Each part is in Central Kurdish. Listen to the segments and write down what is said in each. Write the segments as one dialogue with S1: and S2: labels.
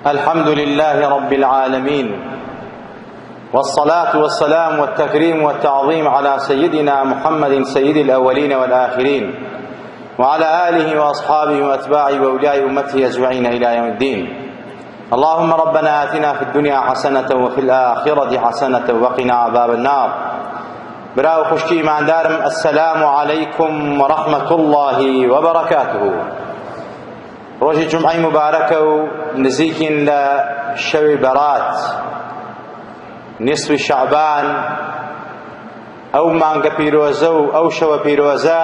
S1: الحمد لله رب العالمين والصلاة والسلام والتكريم والتعظيم على سيدنا محمد سيد الأولين والآخرين وعلى آله وأصحابه وأتباعه وأولياء أمته أجمعين إلى يوم الدين اللهم ربنا آتنا في الدنيا حسنة وفي الآخرة حسنة وقنا عذاب النار برا و خوشکی ئیماندارم السلام علیکم و رحمة الله وبرکاته ڕۆژی جومعەی مبارەکە و نزیکین لە شەوی بەرات نصفی شەعبان ئەو مانگە پیرۆزە و ئەو شەوە پیرۆزە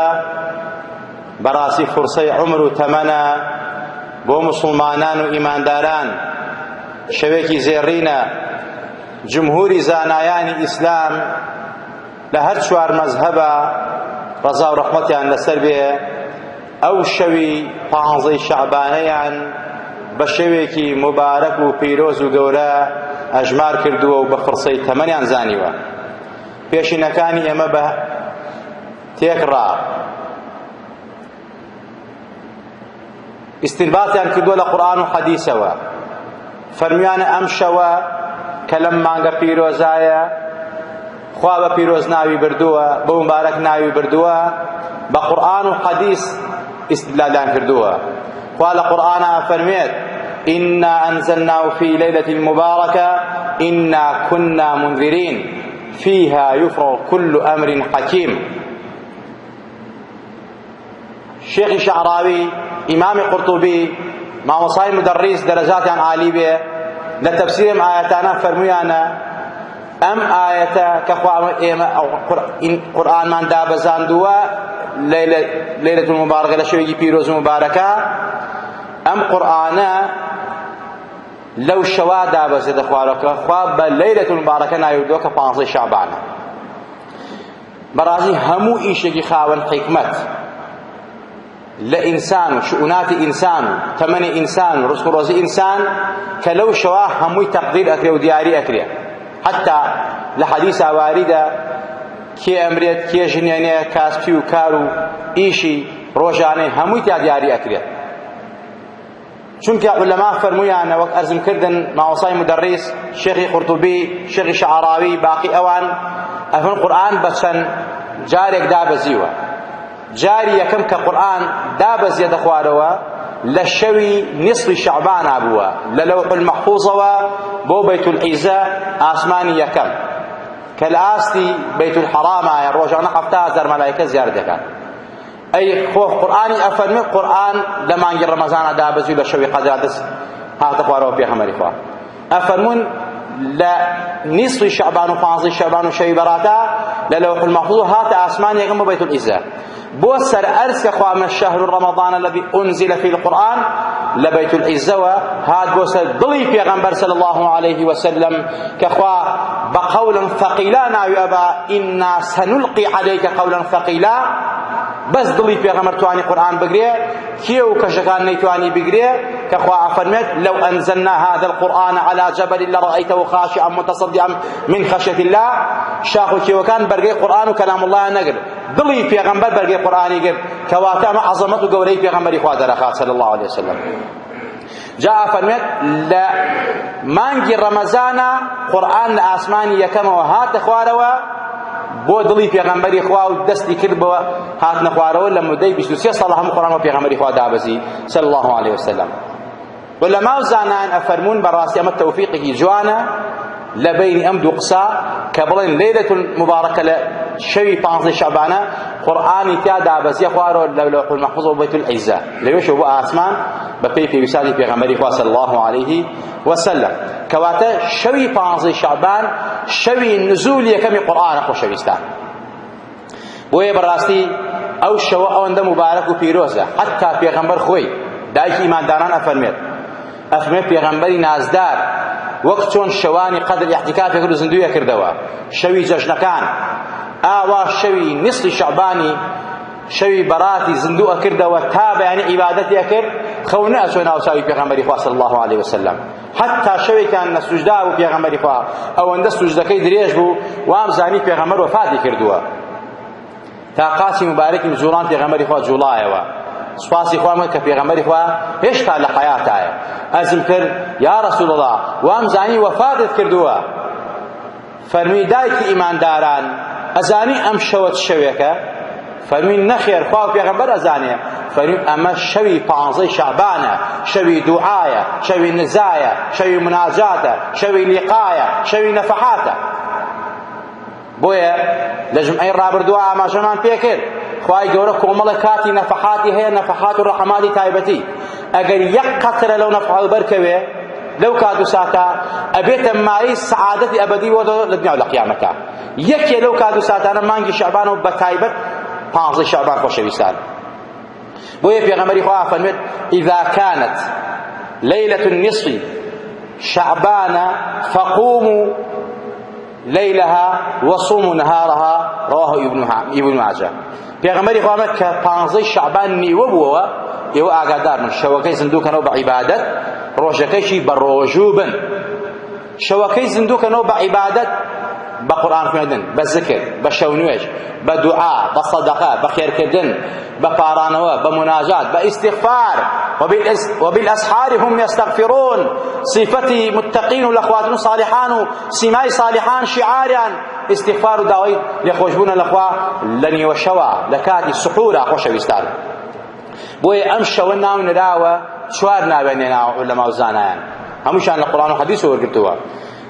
S1: بەڕاستی فرسەی عمر و تەمەنە بۆ مسلمانان و ئیمانداران شەوێکی زێڕینە جمهوری زانایانی ئیسلام لە هەر چوار مەزهەبە ڕەزا و ڕەحمەتیان لەسەر بێ ئەو شەوی پانزەی شەعبانەیان بە شەوێکی موبارەک و پیرۆز و گەورە ئەژمار کردووە و بە فڕسەی تەمەنیان زانیوە پێشینەکانی ئێمە بە تێکڕا ئیستنباتیان کردووە لە قورئان و حەدیسەوە فەرمیانە ئەم شەوە کە لەم مانگە پیرۆزایە خوا بە پیرۆز ناوی بردووە بە مبارەک ناوی بردووە بە قورئان و حەدیس ئیستدلالیان کردووە خوا لە قورئانا ئەفەرمێت إنا أنزلناه في ليلة مباركة إنا كنا منذرين فيها يفرغ كل أمر حكيم شێخی شەعراوی، ئیمامی قورتوبی، مامۆستای مودەڕیس دەرەجاتیان عالی بێ لە تەفسیری ئەم ئایەتانە فەرموویانە ئەم ئایەتە کە خوا ئێمە قورئانمان دابەزاندووە لەیلەت المبارەکە لە شەوێکی پیرۆز و مبارەکە ئەم قورئانە لەو شەوا دابەزێتە خوارەکە خوا بە لەیلەت المبارەکە ناوی بردووە کە پانزەی شەعبانە بەڕاستی هەموو ئیشێکی خاوەن حیکمەت لە ئینسان و شئوناتی ئینسان و تەمەنی ئینسان و ڕزق و ڕۆزی ئینسان کە لەو شەوا هەمووی تەقدیر ئەکرێ و دیاری ئەکرێ حتا لە حەدیسا واریدە کێ ئەمرێت کێ ژنێنێ کاسپی و کار و ئیشی ڕۆژانەی هەمووی تیا دیاری ئەکرێت چونکە عولەما فەرموویانە وەک ئەرزم کردن مامۆستای مدەڕیس شێخی قورتوبی شێخی شەعراوی باقی ئەوان ئەفەن قورئان بە چەند جارێک دابەزیوە جاری یەکەم کە قورئان دابەزیەتە خوارەوە لە شەوی نصفی شەعبانا بووە لە لەوح المەحفوظەوە بۆ بەیت العیزە ئاسمانی یەکەم کە لە ئاستی بەیت الحەرامایە ڕۆژانە 7000 مەلایکە زیارەت دەکات ئەی خۆ قورئانی ئەفەرمێ قورئان لە مانگی ڕەمەزانە دابەزی لە شەوی قەدرا دەست هاتە خوارەوە پێغەمبەری خوا ئەفەرموون لە نیسفی شەعبان و پانزەی شەعبان و شەوی بەڕاتە لە لەوح المحفوظ هاتە ئاسمان یەکەم بۆ بەیت العزە بۆ سەر ئەرز کە خوا من شهر رمضان الذي أنزل فيه القرآن لە بەیت العزەوە هات بۆ سەر دڵی پێغەمبەر صلی الله عليه وسلم کە خوا بە قولا ثقیلا ناوی ئەبا ئینا سنلقی علیک قولا ثقیلا بەس دڵی پێغەمبەر توانی قورئان بگرێ کێ و کەشەکان نەیتوانی بگرێ کە خوا ئەفەرمێت لو أنزلنا هذا القرآن على جبل لرأيته خاشعا متصدعا من خشية الله شاخ و کێوەکان بەرگەی قورئان و کەلام الله نەگرت دڵی پێغەمبەر بەرگەی قورئانی گرت کەواتە ئەمە عەزەمەت و گەورەی پێغەمبەری خوا دەرەخات صلی الله عليه وسلم جا ئەفەرمێت لە مانگی ڕەمەزانە قورئان لە ئاسمانی یەکەمەوە هاتە خوارەوە بۆ دڵی پێغەمبەری خوا و دەستی کرد بۆ هاتنە خوارەوە لە مدەی 23 ساڵ هەموو قورئان بۆ پێغەمبەری خوا دابەزی صلی الله علیه وسلم علەما و زانایان ئەفەرموون بەڕاستی ئەمە تەوفیقێکی جوانە لە بەینی ئەم دوو قسە کە بڵێن لەیلەت المبارەکە لە شەوی پانزەی شەعبانە قورئانی تیا دابەزیە خوارەوە لە لەوح المحفوظ و بەیت العیزە لەوێشەوە بۆ ئاسمان بە پێی پێویستاتی پێغەمبەری خوا صلی الله علیه وسلم کەواتە شەوی پانزەی شەعبان شەوی نزولی یەکەمی قورئانە خۆشەویستان بۆیە بەڕاستی ئەو شەوە ئەوەندە موبارەک و پیرۆزە حتا پێغەمبەر خۆی دایکی ئیمانداران ئەفەرمێت ئەفەرمێت پێغەمبەری نازدار وەک چۆن شەوانی قەدر ئیعتیکافی کرد و زیندوویە کردەوە شەوی جەژنەکان ئاوا شەوی نصفی شەعبانی شەوی بەراتی زیندوو ئەکردەوە تا بەیانی عیبادەتی ئەکرد خەو نەئەچۆ ناو چاوی پێغەمبەری خوا صلی الله علیه وسلم حتا شەوێکیان لە سوجدا بوو پێغەمبەری خوا ئەوەندە سوجدەکەی درێژ بوو وام زانی پێغەمبەر وەفاتی کردووە تا قاچی مبارەکی جوڵان پێغەمبەری خوا جوڵایەوە. سوپاسی خوام کرد کە پێغەمبەری خوا هێشتا لە حەیاتایە. ئەرزم کرد یا رسول الله وام زانی وەفاتت کردووە. فەرمی دایکی ئیمانداران ئەزانی ئەم شەوە چ شەوێکە؟ فەرمی نەخێر خوا و پێغەمبەر ئەزانێ. فەرمی ئەمە شەوی پانزەی شەعبانە، شەوی دوعایە، شەوی نزایە، شەوی مناجاتە، شەوی لیقایە، شەوی نەفەحاتە. بۆیە لە جومعەی ڕابردووە ئاماژەمان پێکرد خوای گەورە کۆمەڵە کاتی نەفەحاتی هەیە نەفەحات و ڕەحەماتی تایبەتی ئەگەر یەک قەترە لەو نەفحە بەرکەوێ لەو کات و ساتە ئەبێتە مایەی سەعادەتی ئەبەدی بۆ لە دنیا و لە قیامەتە یەکێ لەو کات و ساتانە مانگی شەعبان و بەتایبەت پانزەی شەعبان خۆشەویستان بۆیە پێغەمبەری خوا فەرمێت إذا كانت ليلة النصف شعبان فقوموا ليلها وصوموا نهارها رواه ابن ماجه پێغەمبەری خوا فەرمووی کە پانزەی شەعبان نیوە بووەوە ئێوە ئاگادار بن شەوەکەی زیندوو کەنەوە بە عیبادەت ڕۆژەکەشی بە ڕۆژوو بن شەوەکەی زیندوو کەنەوە بە عیبادەت بە قورئان خوێندن بە زکر بە شەونوێژ بە دوعا بە سەدەقە بە خێرکردن بە پاڕانەوە بە مناجات بە ئیستیغفار وبالأسحار هم يستغفرون صفەتی متقین و لەخواتن و صالحان و سیمای صالحان شعاریان ئیستیغفار و داوای لێخۆشبوونە لەخوا لە نیوەشەوە لە کاتی سحورا خۆشەویستان بۆیە ئەم شەوە ناو نراوە چوار ناویان لێناوە عولەما و زانایان هەمووشیان لە قورئان و حەدیث وەرگرتووە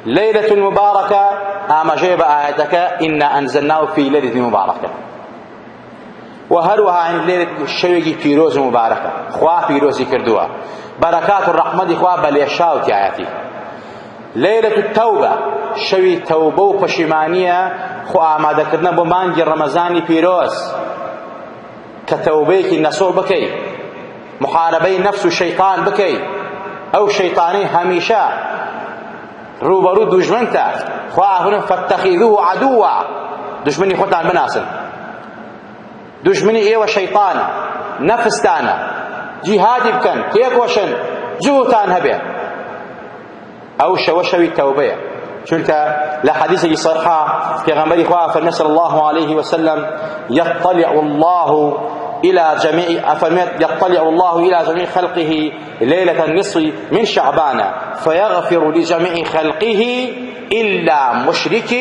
S1: ليلة مباركة ئاماژەیە بە ئایەتەکە إنا أنزلناه في ليلة مباركة و هەروەها لێرە شەوێکی پیرۆز و مبارەکە خوا پیرۆزی کردووە بەرەکات و ڕەحمەتی خوا بە لێشاو تیایەتی لەیلەت التەوبە شەوی تەوبە و پەشیمانیە خۆ ئامادەکردنە بۆ مانگی ڕەمەزانی پیرۆز کە تەوبەیەکی نەسوح بکەی محاربەی نەفس و شەیطان بکەی ئەو شەیطانەی هەمیشە ڕووبەڕوو دوژمنتە خوا ئافرم فاتخذوه عدوا دوژمنی خۆتان بناسن دوژمنی ئێوە شەیطانە نەفستانە جیهادی بکەن تێکۆشن جووتان هەبێ ئەو شەوە شەوی تەوبەیە چونکە لە حەدیثێکی صحیحا پێغەمبەری خوا فەرمێ صلی الله عليه وسلم يطلع الله إلى جميع أفرمت يطلع الله إلى جميع خلقه ليلة النصف من شعبان فيغفر لجميع خلقه إلا مشرك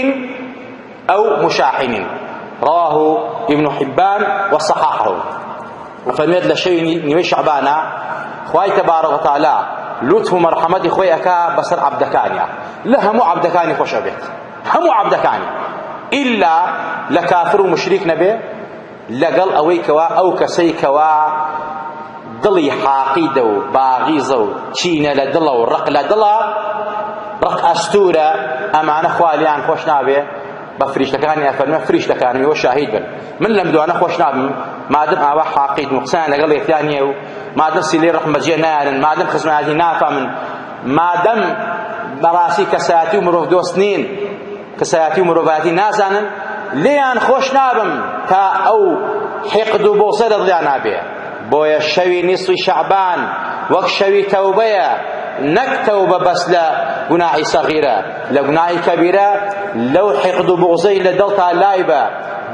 S1: أو مشاحن رواه ابن حبان وصححه فەرمێت لە شەوی نیوەی شەعبانە خوای تەبارەک وتعالی لوتف و مەرحەمەتی خۆی ئەکا بەسەر عەبدەکانیا لە هەموو عەبدەکانی خۆش ئەبێت هەموو عەبدەکانی ئیلا لە کافر و مشریک نەبێ لەگەڵ ئەوەی کەوا ئەو کەسەی کەوا دڵی حاقیدە و باغیزە و چینە لە دڵە و ڕق لە دڵە ڕق ئەستورە ئەمانە خوا لێیان خۆش نابێ بە فریشتەکانی ئەفەرمێ فریشتەکانم ئێوە شاهید بن من لەم دوانە خۆش نابم مادەم ئاوا حاقید و قسەیان لەگەڵ یەکتیا نییە و مادەم سیلەی ڕەحم بەجێ نایەنن مادەم خزمایەتی نافەمن مادەم بەڕاستی کەسایەتی و مرۆڤ دۆست نین کەسایەتی و مرۆڤایەتی نازانن لێیان خۆش نابم تا ئەو حیقد و بۆسە لە دڵیان نابێ بۆیە شەوی نیسفی شەعبان وەک شەوی تەوبەیە نەک تەوبە بەس لە گوناحی سەغیرە لە گوناحی کەبیرە لەو حیقد و بوغزەی لە دڵتا لای بە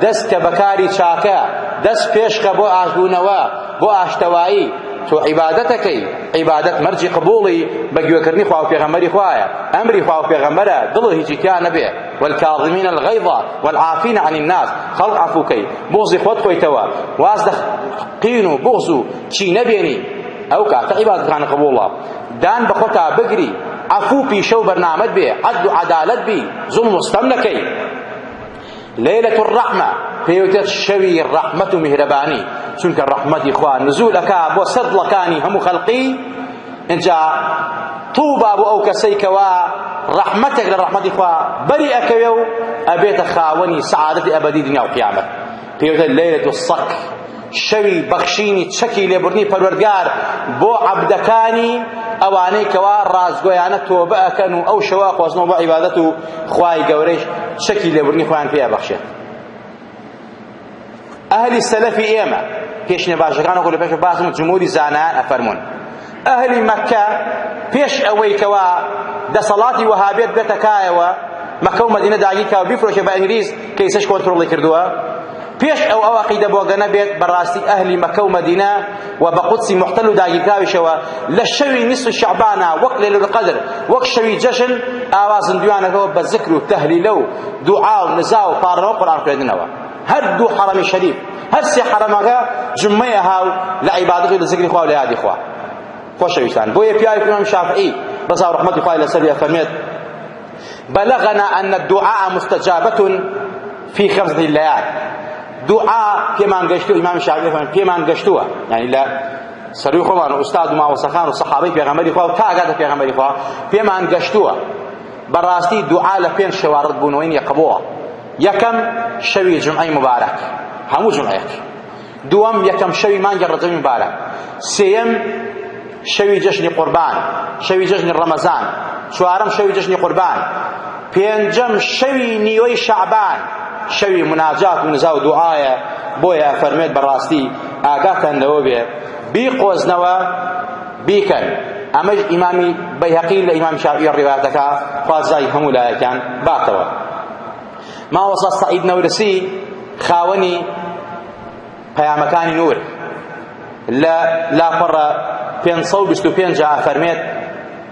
S1: دەست کە بەکاری چاکە دەست پێشخە بۆ ئاشبوونەوە بۆ ئاشتەوایی تۆ عیبادەتەکەی عیبادەت مەرجی قبوڵی بە گوێکردنی خوا و پێغەمبەری خوایە ئەمری خوا و پێغەمبەرە دڵ هیچی تیا نەبێ والکاظمین الغیظ والعافین عن الناس خەڵک عەفوکەی بوغزی خۆت خۆیتەوە واز لە قین و بوغز و چی نەبێنی ئەو کاتە عیبادەتەکان قبوڵە دان بە خۆتا بگری عەفو پیشە و بەرنامەت بێ عەدل و عەدالەت بی زوڵم و ستەم نەکەی لەیلەت الرحمە پێوتێت شەوی ڕەحمەت و میهرەبانی چونکە ڕەحمەتی خوا نزول ئەکا بۆ سەر دڵەکانی هەموو خەڵقی ئینجا طوبا بۆ ئەو کەسەی کەوا ڕەحمەتێک لە ڕەحمەتی خوا بەری ئەکەوێ و ئەبێتە خاوەنی سەعادەتی ئەبەدی دنیا و قیامەت پێوتە لەیلەت الصک شەوی بەخشینی چەکی لێبوردنی پەروەردگار بۆ عەبدەکانی ئەوانەی کەوا ڕاستگۆیانە تۆبە ئەکەن و ئەو شەوە قۆزنەوە بۆ عیبادەت و خوای گەورەیش چەکی لێبوردنی خۆیان پێ ئەبەخشێت ئەهلی سەلەفی ئێمە پێشینە باشەکان وەکو لە پێش باسم جمهوری زانایان ئەفەرموون ئەهلی مەککە پێش ئەوەی کەوا دەسەڵاتی وەهابێت بێتە کایەوە مەکە و مەدینە داگیر کا و بیفرۆشێ بە ئینگلیز کە ئیسەش کۆنترۆڵی کردووە. پێش ئەو ئەو عەقیدە بۆگەنە بێت بەڕاستی ئەهلی مەکە و مەدینە و بە قودسی موحتەل و داگیرکراویشەوە لە شەوی نیسفی شەعبانا وەک لەیلە القەدر وەک شەوی جەژن ئاوا زیندویانەکەوە بە زکر و تەهلیلە و دوعا و نزا و پاڕەوە قورئان خوێندنەوە هەر دوو حەڕەمی شەریف هەر سێ حەڕەمەکە جمەیە هاو لە عیبادەت و لە زکری خوا و لە یادی خوا خۆشەویستان بۆیە پیاوی ئیمام شافعی ڕەزا و ڕەحمەتی خوای لەسەر ئەفەرمێت بلغنا أن الدعاء مستجابة في خمسة الليال دوعا پێمان گەشتووە ئیمام شافعی فەرمووی پێمان گەشتووە یعنی لە سەروی خۆمان و ئوستاد و مامۆستاکان و سەحابەی پێغەمبەری خوا و تا ئەگاتە پێغەمبەری خوا پێمان گەشتووە بەڕاستی دوعا لە پێنج شەوا ڕەت بوونەوەی نییە قبوڵە یەکەم شەوی جومعەی موبارەک هەموو جومعەیەک دووەم یەکەم شەوی مانگی ڕەجەبی موبارەک سێیەم شەوی جەژنی قوربان شەوی جەژنی ڕەمەزان چوارەم شەوی جەژنی قوربان پێنجەم شەوی نیوەی شەعبان شەوی مناجات و نزا و دوعایە بۆیە ئەفەرمێت بەڕاستی ئاگاتان لەوە بێ بیقۆزنەوە بیکەن ئەمەش ئیمامی بەیهەقی لە ئیمام شافعی ڕیوایەتەکە خوازای هەموو لایەکیان باتەوە مامۆستا سەعید نەورسی خاوەنی پەیامەکانی نور لە لاپەڕە 525 ئەفەرمێت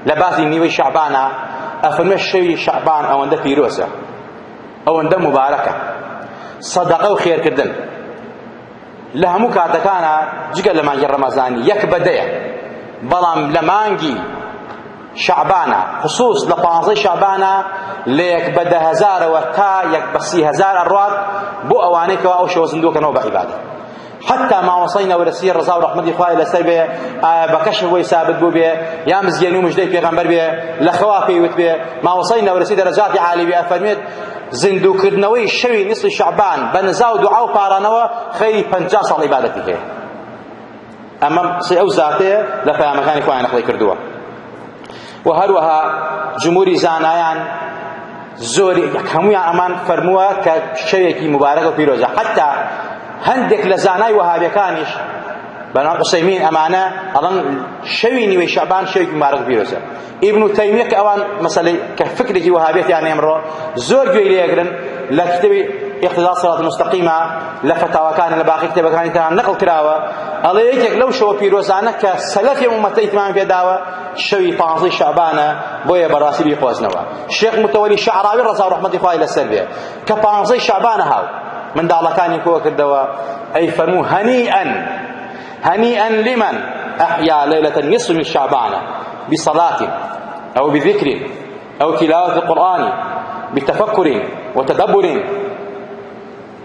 S1: لە باسی نیوەی شەعبانە ئەفەرمێت شەوی شەعبان ئەوەندە پیرۆزە ئەوەندە مبارەکە سەدەقە و خێرکردن لە هەموو کاتەکانە جگە لە مانگی ڕەمەزانی یەک بەدەیە بەڵام لە مانگی شەعبانە خصوص لە پانزەی شەعبانە لە یەک بە دە هەزارەوە تا یەک بە 30 هەزار ئەڕوات بۆ ئەوانەی کەوا ئەو شەوە زیندووکەنەوە بە عیبادەت حتی مامۆستای نەورەسی ڕەزا و ڕەحمەتی خوای لەسەر بێ ئایا بە کەشف بۆی ثابت بوو بێ یا مزگێنی و مژدەی پێغەمبەر بێ لە خەوا پێی وت بێ مامۆستای نەورەسی دەرەجاتی عالی بێ ئەفەرمێت زیندووکردنەوەی شەوی نصفی شەعبان بە نزا و دوعا و پاڕانەوە خەیری 50 ساڵ عیبادەتی هەیە ئەمە قسەی ئەو زاتەیە لە پەیامەکانی خۆیان نەقڵی کردووە و هەروەها جمهوری زانایان زۆری هەموویان ئەمان فەرمووە کە شەوێکی مبارەکە و پیرۆزە حتا هەندێک لە زانای وەهابیەکانیش بەناو عوسەیمین ئەمانە ئەڵەن شەوی نیوەی شەعبان شەوێکی مبارەک و پیرۆزە ئیبن تەیمیە کە ئەوان مەسەلەی کە فکرێکی وەهابیەتیان ئێمڕۆ زۆر گوێی لێگرن لە کتێبی اقتضاء صراط المستقیمە لە فتاواکان لە باقی کتێبەکانی تران نقل کراوە ئەڵێ یەکێک لەو شەوە پیرۆزانە کە سەلەفی ئومەتە ئیتمامی پێداوە شەوی پانزەی شەعبانە بۆیە بەڕاستی بیقۆزنەوە شێخ متەوەلی شەعراوی ڕەزا و ڕەحمەتی خوای لەسەر بێ کە پانزەی شەعبانە هاو منداڵەکانی کۆ کردەوە ئەی فەرموو هەنیئەن هنيئا لمن أحيا ليلة النصف من شعبان بصلاة أو بذكر أو تلاوة القرآن بتفكر وتدبر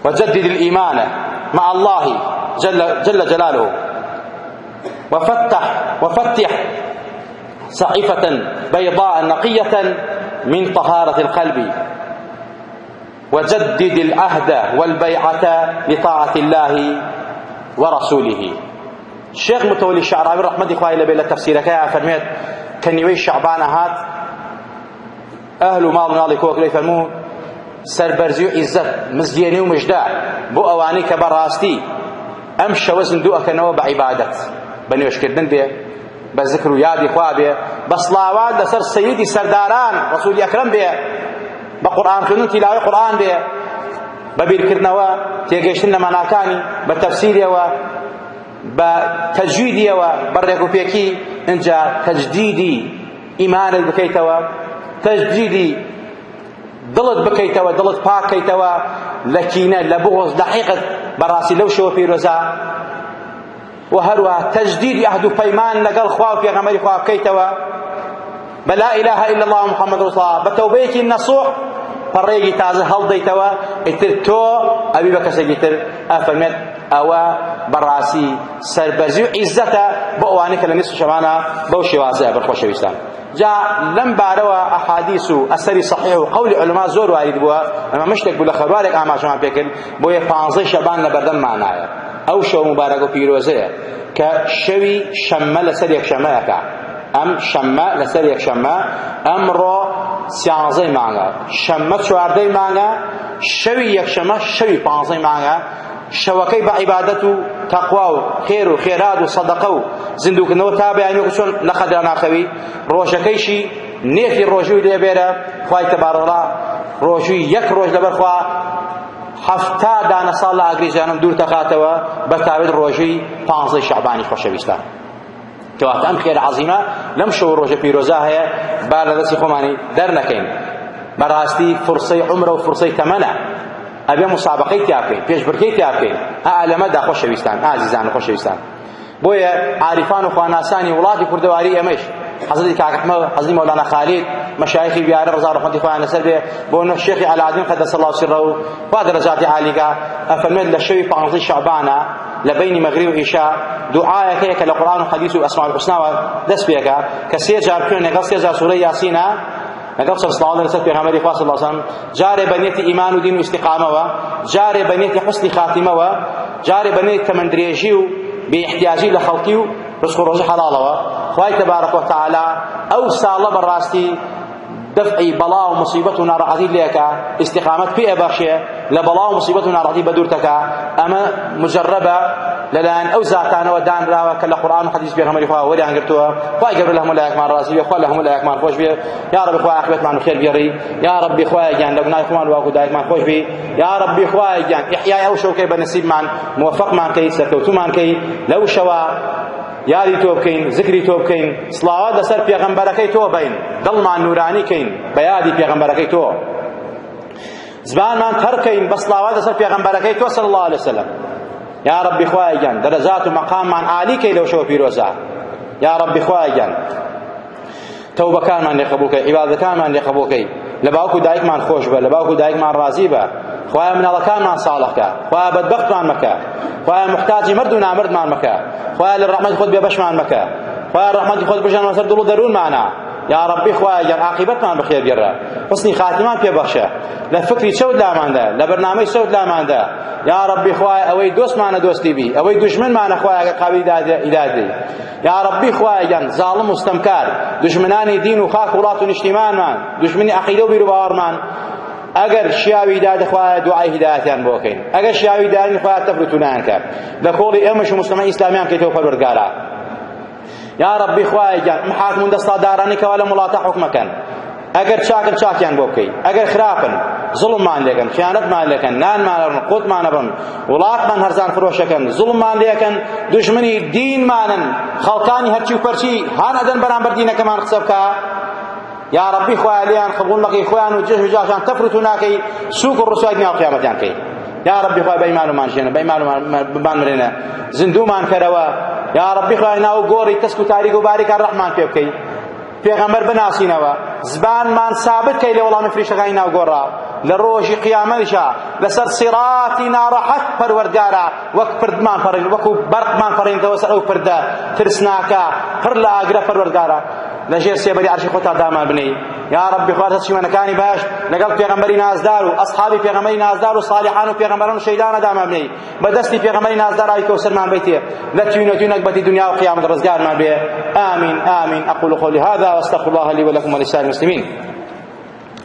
S1: وجدد الإيمان مع الله جل, جل جلاله وفتح وفتح صحيفة بيضاء نقية من طهارة القلب وجدد العهد والبيعة لطاعة الله ورسوله شێخ متولی شعراوی ڕەحمەتی خوای لەبێ لە تەفسیرەکەی فەرمێت کە نیوەی شەعبانە هات ئەهل و ماڵ مناڵی کۆکرەی فەرموو سەربەرزی و عیزەت مزگێنی و مژدە بۆ ئەوانەی کە بەڕاستی ئەم شەوە زیندوو ئەکەنەوە بە عیبادەت بە نوێژکردن بێ بە زکر و یادی خوا بێ بە سڵاوات لەسەر سەیدی سەرداران ڕەسولی ئەکرەم بێ بە قورئان خوێندن تیلاوەی قورئان بێ بە بیرکردنەوە تێگەیشتن لە ماناکانی بە تەفسیریەوە بە تەجویدیەوە بە ڕێکوپێکی ئینجا تەجدیدی ئیمانت بکەیتەوە تەجدیدی دڵت بکەیتەوە دڵت پاکەیتەوە لە کینە لە بغض لە حیقد بەڕاستی لەو شەوە پیرۆزە و هەروەها تەجدیدی عەهد و پەیمان لەگەڵ خوا و پێغەمبەری خوا بکەیتەوە بە لا اله الا الله محمد رسول الله بە تەوبەیەکی نەسوح پەڕەیەکی تازە هەڵدەیتەوە ئیتر تۆ ئەبی بە کەسێکی تر ئەفەرمێت ئەوە بەڕاستی سەربەرزی و عیزەتە بۆ ئەوانەی کە لە نصف شەمانە بەو شێوازەیە بەر خۆشەویستان جا لەم بارەوە ئەحادیث و ئەسەری صحیح و قەولی علما زۆر وارد بووە ئەمە مشتێک بوو لە خەروارێک ئاماژەمان پێکرد بۆیە پانزەی شەبان لە بەردەممانایە ئەو شەو موبارەک و پیرۆزەیە کە شەوی شەممە لەسەر یەکشەممە ئەکا ئەم شەممە لەسەر یەکشەممە ئەمڕۆ سیانزەی مانگە شەممە چواردەی مانگە شەوی یەکشەممە شەوی پانزەی مانگە شەوەکەی بە عیبادەت و تەقوا و خێر و خێرات و سەدەقە و زیندووکردنەوە تا بەیانی وەکو چۆن لە قەدرا ناخەوی ڕۆژەکەیشی نێتی ڕۆژووی لێبێرە خوای تەبارەڵا ڕۆژووی یەک ڕۆژ لەبەر خوا. 70 دانە ساڵ لە ئاگری جەهەنەم دوور دەخاتەوە بە تاوێت ڕۆژی پانزەی شەعبانی خۆشەویستان. کەواتە ئەم خێرە عەزیمە لەم شەو ڕۆژە پیرۆزە هەیە با لە دەستی خۆمانی دەرنەکەین. بەڕاستی فرسەی عومرە و فرسەی تەمەنە ئەبێ مسابقەی تیا بکەین پێشبڕکێی تیا بکەین ئا لەمەدا خۆشەویستان ئازیزان و خۆشەویستان. بۆیە عاریفان و خواناسانی وڵاتی کوردەواری ئێمەش حەزرەتی کاک ئەحمەد حەزرەتی مەولانا خالید مەشایخی بیارە ڕەزا ڕەحمەتی خۆیان لەسەر بێ بۆ نە شێخی عەلادین قەدەس الله سرە و خوا دەرەجاتی عالیکا ئەفەرمێت لە شەوی پانزەی شەعبانە لە بەینی مەغریب و عیشا دوعایەک هەیە کە لە قورئان و حەدیث و ئەسماء الحسناوە دەست پێکا کە سێ جار خوێن لەگەڵ سێ جار سورەی یاسینە لەگەڵ چەند سڵاو لەسەر پێغەمبەری خوا صلی الله علیه و سلم جارێ بە نیەتی ئیمان و دین و ئیستیقامەوە جارێ بە نیەتی حوسنی خاتیمەوە جارێ بە نیەتی تەمەندرێژی و بێ احتیاجی لە خەڵکی و ڕزق و ڕۆزی حەڵاڵەوە خوای تەبارەک و تەعالا ئەو ساڵە بەڕاستی دەفعی بەڵا و مصیبەت و ناڕەحەتی لێکا ئیستیقامەت پێ ئەبەخشێ لە بەڵا و مصیبەت و ناڕەحەتی بەدوورتەکا ئەمە مجربە لەلایەن ئەو زاتانەوە دانراوە کە لە قورئان و حەدیث پێغەمبەری خوا وەریان گرتووە خوای گەورە لە هەموو لایەکمان ڕازی بێ خوا لە هەموو لایەکمان خۆش بێ یا ربی خوای عاقبەتمان خێر بگێڕی یا ربی خوای گیان لە گوناهی خۆمان باوک و دایکمان خۆش بی یا ربی خوای گیان ئیحیای ئەو شەوکەی بە نسیبمان موفقمان کەی سەرکەوتومان کەی لەو شەوە یادی تۆ بکەین زکری تۆ بکەین سڵاوات لەسەر پێغەمبەرەکەی تۆ بین دڵمان نورانی کەین بە یادی پێغەمبەرەکەی تۆ زمانمان تەڕ کەین بە سڵاوات لەسەر پێغەمبەرەکەی تۆ صلی الله علیه وسلم یا ربی خوایە گیان دەرەجات و مەقاممان عالی کەی لەو شەوە پیرۆزە یا ربی خوایە گیان تەوبەکانمان لێ قبوڵ کەی عیبادەکانمان لێ قبوڵ کەی لە باوک و دایکمان خۆش بە لە باوک و دایکمان ڕازی بە خوایە مناڵەکانمان ساڵح کە خوایە بەدبەختمان مەکە خوایە موحتاجی مرد و نامردمان مەکە خوایە لە ڕەحمەتی خۆت بێبەشمان مەکە خوایە ڕەحمەتی خۆت بژێنەوە سەر دڵ و دەروونمانە یا ربی خوایە گیان عاقبەتمان بەخێر گێڕە حسنی خاتیمان پێ بەخشە لە فکری چەوت لاماندا لە بەرنامەی چەوت لاماندا یا ربی خوایە ئەوەی دۆستمانە دۆستی بی ئەوەی دوژمنمانە خوایە ئەگەر قابلی ئیدادی یا ربی خوایە گیان زاڵم و ستەمکار دوژمنانی دین و خاک وڵات و نیشتیمانمان دوژمنی عەقیدە و بیروباوەڕمان ئەگەر شیاوی دادە خوایە دوعای هیدایەتیان بۆ کەین ئەگەر شیاوی دارین خوایە تەفر و تونایان کە لە کۆڵی ئێمەش و موسڵمان ئیسلامیان کەیتەوە پەروەردگارا یا ربی خوایە گیان ئەم حاکم و دەسەڵاتدارانەی کەوا لەم وڵاتە حوکمەکەن ئەگەر چاکن چاکیان بۆ بکەی ئەگەر خراپن زوڵممان لێکەن خیانەتمان لێکەن نانمان ئەڕن قوتمان ئەبڕن وڵاتمان هەرزان فرۆشەکەن زوڵممان لێکەن دوژمنی دینمانن خەڵکانی هەرچی و پەرچی هان ئەدەن بەرامبەر دینەکەمان قسە بکە یا ربی خوایە لێیان قبوڵ مەکەی خۆیان و جێژ و جاشان تەفرت و ناکەی سوک و ڕسوای دنیا و قیامەتیان کەی یا ربی خوای بە ئیمانمان ژێنە بە ئیمانمان مرێنە زیندوومان کەرەوە یا ربی خوای ناو گۆڕی تەسک و تاریک و باریکان ڕەحمان پێ بکەی پێغەمبەر بناسینەوە زبانمان سابت کەی لە وەڵامی فریشتەکانی ناو گۆڕا لە ڕۆژی قیامەتیشا لەسەر سیڕاتی ناڕەحەت پەروەردگارا وەک پردمان پەڕین وەکو بەرقمان پەڕینتەوە سەر ئەو پردە ترسناکە پڕ لە ئاگرە پەروەردگارا لەژێر سێبەری عەرشی خۆتا دامان بنێی یا ربی خوا چیمەنەکانی باش لەگەڵ پێغەمبەری نازدار و ئەصحابی پێغەمبەری نازدار و صالحان و پێغەمبەران و شەیدانە دامان بنێی بە دەستی پێغەمبەری نازدار ئاوی کەوسەرمان بەیتێ لە تینوێتی و نەگبەتی دنیا و قیامەت ڕزگارمان بێ آمین آمین أقول قولي هذا واستغفر الله لي ولكم ولسائر المسلمين.